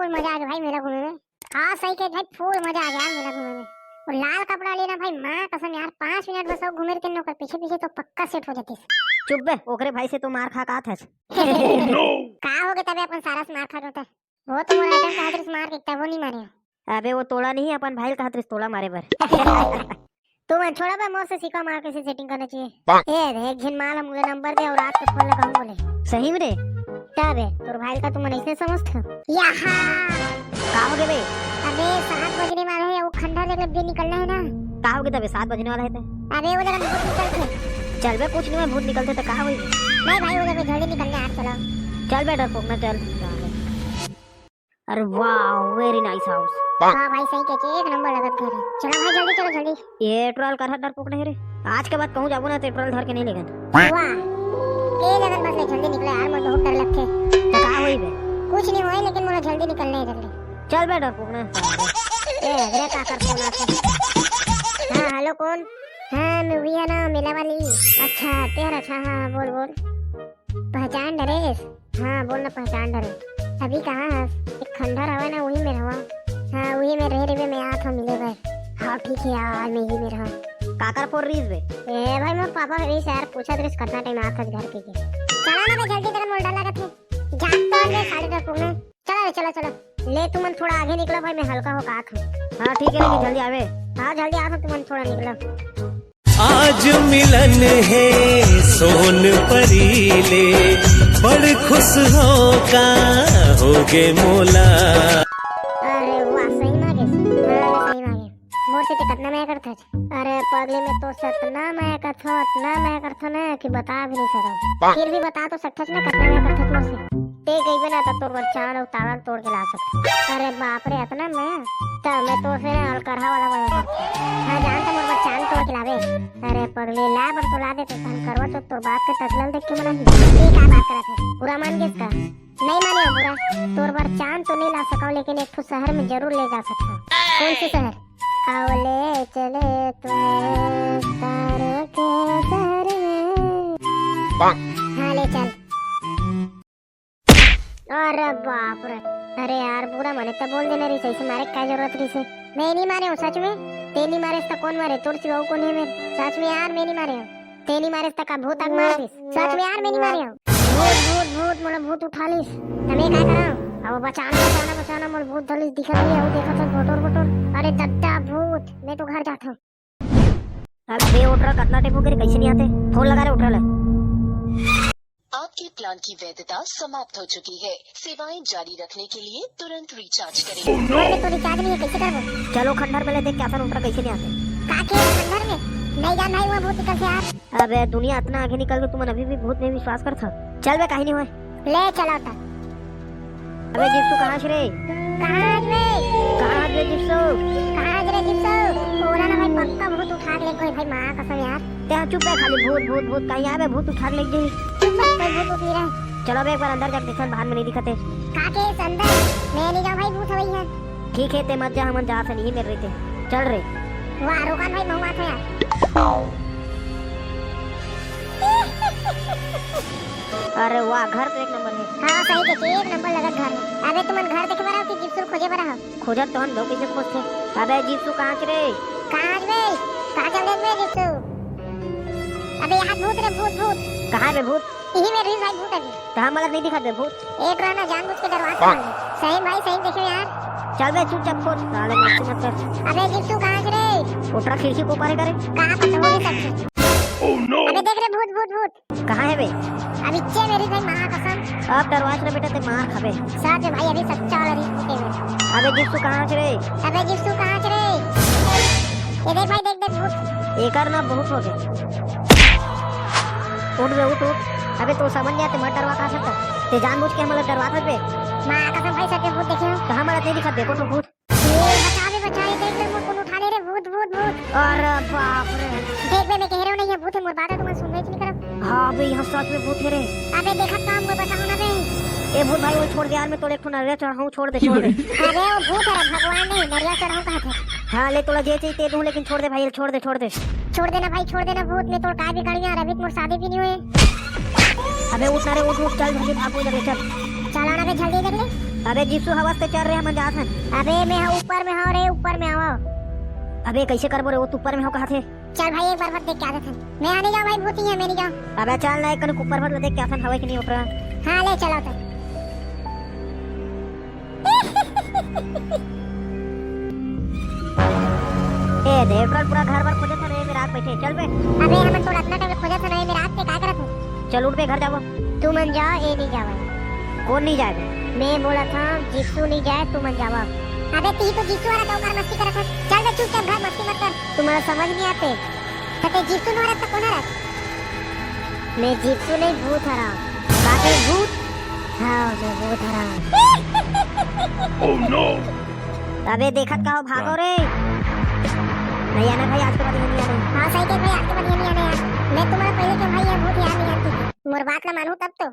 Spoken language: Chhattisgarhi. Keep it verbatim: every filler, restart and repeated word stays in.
फुल मजा आ गया भाई मेला घूमे में। हाँ, सही कहे भाई, फुल मजा आ गया यार मेला घूमे में। वो लाल कपड़ा लेना भाई, माँ कसम यार, पाँच मिनट बस और घूमे रहते न, ओकर पीछे पीछे तो पक्का सेट हो जाती। चुप बे, ओकरे भाई से तो मार खा का था। का हो गया तबे अपन सारा से मार खा के होता है? वो तो मोर आइटम कहत रहिस मार के, तब वो नहीं मारे। अबे वो तोला नहीं, अपन भाई ल कहत रहिस तोला मारे बर। तुमन छोड़ा बे, मोर से सीखा मार कैसे सेटिंग करना चाहिए। ए रे, एक झन माल हमके नंबर दे और रात के फोन लगाऊं बोले। सही में रे? तबे तोर भाई का तुमन ऐसे समझत हो? यहाँ। का हो गए बे? अबे सात बजने वाला है, वो खंडहर जगह भी निकलना है ना। का हो गए तबे, सात बजने वाला है ते? अबे वो जगह भूत निकलते। चल बे, कुछ नहीं, भूत निकलते तो का होई? नहीं भाई, वो जगह जल्दी निकलना है यार, चलो। चल बे डरपोक ना, चल। अरे वाह, very nice house। हाँ भाई, सही कहते, एक नंबर लगत घर है। चलो भाई, जल्दी चलो, जल्दी। ये ट्रॉल कर डरपोक नहीं रे, आज के बाद कहूँ जाबो ना तो ट्रॉल धर के नहीं लेगन। वाह, के लगन बस ले, जल्दी निकले यार, मुझे बहुत डर लगते। तो का होई बे? कुछ नहीं होए, लेकिन मुझे जल्दी निकलना है, जल्दी। चल बे डरपोक ना। ए, अरे का कर फोन आता है? हाँ, हेलो, कौन? हाँ, मैं वही है ना, मेला वाली। अच्छा, तेरा, अच्छा, हाँ, हाँ, बोल, बोल। पहचान डरेस? हाँ, बोल ना, पहचान डरे। अभी कहाँ हस? एक खंडहर हवे ना, वही में रहवा। हाँ, वही में रह रहे, मैं आत हूँ मिले बर। हाँ, ठीक है यार, मैं ही में रहा। काकर फोन रहीस बे? ए भाई, मैं पापा रहीस यार, पूछत रहीस कितना टाइम आत हस घर के के। चला ना बे, जल्दी, तेरा मोर डर लगत है। जात तो आज साढ़े दस पुगने। चलो रे, चलो, चलो। ले तुमन थोड़ा आगे निकला भाई, मैं हल्का होके आत हूँ। हाँ, ठीक है, लेकिन जल्दी आवे। हाँ, जल्दी आत हूँ, तुमन थोड़ा निकला। आज मिलन हे सोन परी ले, बड़ खुश होका होगे मोला। अरे वाह, सही मागे, हाँ, सही मागे। मोर से ते कतना मया करथस? अरे पगली, मैं तो से अतना मया करथो, अतना मया करथो ना कि बता भी नहीं सकत। फिर भी बता तो सकथस ना, कतना मया करथस मोर से। ते कहिबे ना, त तोर बर चांद अउ तारा ल तोड़ के ला सकथों। अरे बाप रे, अतना मया? त मैं तोर से ना अलकरहा वाला मया करथों। हाँ, जान त मोर बर चांद तोड़ के लावे। अरे पगली, ला बर तो ला देते, तहन करवा चौथ तोर बाप के टकला ल देख के मनाही। ये का बात करत हे? बुरा मान गेस का? नहीं माने हो बुरा। तोर बर चांद तो नहीं ला सकव, लेकिन एक ठो शहर में जरूर ले जा सकथों। कौन से शहर? आओ ले चले तुम्हें तारों के शहर में। हाँ, ले चल। अरे बाप रे, अरे यार, बुरा मने त बोल देना रहीस, ऐसे मारे का जरूरत रहीस हे? मैं नहीं मारे हूँ सच में। ते नहीं मारे त कौन मारे? तोर सिवा अउ कौन हे मेर? सच में यार, मैं नहीं मारे हूँ। ते नहीं मारे त का भूत आग मार दिस? सच में यार, मैं नहीं मारे हूँ। भूत, भूत, भूत, मोला भूत उठा लिस। त मैं का करां? अब बचाना, बचाना, बचाना, मोला भूत धर लिस, दिखत नहीं हे, वो देखत हे, बोटोर, बोटोर। अरे दद्दा भूत, मैं तो घर जात हूँ। अबे उठरा, कतना टेम हो गे रे, कैसे नहीं आते? फोन लगा रे उठरा ले। आपके प्लान की वैधता समाप्त हो चुकी है। सेवाएं जारी रखने के लिए तुरंत रिचार्ज करें। अबे तो रिचार्ज नहीं है, कैसे करबो? चलो खंडहर में ले देख के आथन उठरा कैसे नहीं आते। का के खंडहर में? नहीं जान भाई, वो भूत निकल के यार। अबे दुनिया इतना आगे निकल के तुमन अभी भी भूत में विश्वास करथव? चल बे, कहीं नहीं होय। ले चलो त। अबे जिप्सू, कहाँ हस रे? कहाँ हस बे? कहाँ हस बे जिप्सू? कहाँ हस रे जिप्सू? ओला ना भाई, पक्का भूत उठा के ले कोई भाई, माँ कसम यार। ते चुप बे, खाली भूत, भूत, भूत, कहीं आबे भूत उठा के ले जाही। चुप बे, कोई भूत उठ नहीं रहा। चलो बे, एक बार अंदर जाके देखन, बाहर में नहीं दिखत हे। का के अंदर? मैं नहीं जाऊँ भाई, भूत हवई है। ठीक है, ते मत जा, हमन जात हन, यही मेर रहिते। चल रे। वाह, रुकन भाई, महू आत हूँ यार। अरे वाह, घर तो एक नंबर हे। हाँ, सही कहे, एक नंबर लगत घर हे। अबे तुमन घर देखे बर आओ कि जिप्सू खोजे बर आओ? खोजत तो हन, दो कैसे खोजथे? अबे जिप्सू कहाँ हस रे? कहाँ हस बे? कहाँ चल दे बे जिप्सू? अबे यहाँ भूत रे, भूत, भूत। कहाँ हे बे भूत? यही मेर रहीस भाई भूत अभी। त हमला नहीं दिखत बे भूत? एक रहा ना, जानबूझ के डरवात हन। सही भाई, सही देखे यार। चल बे चुपचाप खोज, साले मस्ती मत कर। अबे जिप्सू कहाँ हस रे? उठरा खिड़की को पारे करे। कहाँ पता होगी सबसे। अबे देख रे भूत, भूत, भूत। कहाँ हे बे? अब इच्चे मेरी भाई माँ कसम। अब डरवास रे बेटा, ते मार खाबे। सच भाई, अभी सच्चा वाला रिस्क के में। अबे जिप्सू कहाँ हस रे? अबे जिप्सू कहाँ हस रे? ये देख भाई, देख, देख भूत। एकर ना बहुत हो गया। उठ बे, उठ, उठ। अबे तो समझ नहीं आते, मत डरवा कहाँ सकता। ते जानबूझ के हमला डरवात हस बे। माँ कसम भाई, सच में भूत देखे हो? तो हमला नहीं दिखत, देखो तो भूत। ए, बचा बे, बचा, ये देख ले, मोर फोन उठा ले रे, भूत, भूत, भूत। अरे बाप रे। देख बे, मैं कह रहा हूँ नहीं, ये भूत है, मोर बात है, तुमन सुनबे नहीं करब। हाँ बे, यहाँ सच में भूत है रे। अबे देखत काम को बचाओ ना बे। ए भूत भाई, वो छोड़ दे यार, मैं तोले एक ठो नरिया चढ़ाऊँ, छोड़ दे, छोड़ दे। अरे वो भूत है रे, भगवान नहीं, नरिया चढ़ाऊँ कहाँ थे? हाँ ले, तोला जे चाहिए ते दूँ, लेकिन छोड़ दे भाई, छोड़ दे, छोड़ दे। छोड़ देना भाई, छोड़ देना भूत, मैं तोर काय बिगाड़ी यार, अभी तो मोर शादी भी नहीं हुई। अबे उठ ना रे, उठ, उठ, चल जल्दी भागो इधर ले, चल। चलो ना बे, जल्दी इधर ले। अबे जिप्सू, हवस ते चल रे, हमन जात हन। अबे मैं ह ऊपर में हव रे, ऊपर में हव। अबे कइसे करबो रे, वो तो ऊपर में हव कहाथे। चल भाई, एक बार भर देख के आ जाथन। मैं ह नहीं जाऊँ भाई, भूत ही है, मैं नहीं जाऊँ। अबे चल ना, एक कन ऊपर भर देख के आथन, हवय कि नहीं ऊपर। हाँ ले चलो तो। ए देवकल, पूरा घर भर खोजत हन, ए मेरा आग बैठे, चल बे। अबे हमन तो अतना टाइम खोजत हन, ए मेरा आग ते का करत हो? चल उठ बे, घर जाबो। तुमन जाओ, ए नहीं जावे। कोन नहीं जाए बे? मैं बोलत हव जिप्सू नहीं जाए, तुमन जावा। अबे ती तो जिप्सू वाला तो ओकर मस्ती करत हस। चल बे चुपचाप घर, मस्ती मत कर। तुम्हारा समझ नहीं आते। त ते जिप्सू नोहरत त कोन हरत? मैं जिप्सू नहीं, भूत हरव। का ते भूत? हाँ, मैं भूत हरव। Oh no! अबे देखत का हो, भागो रे। नहीं आना भाई, आज के बाद ये नहीं आना। हाँ सही कहे भाई, आज के बाद ये नहीं आना यार। मैं तुम्हारा पहले के भाई है, भूत यार नहीं आती। मोर बात ना मानू तब तो।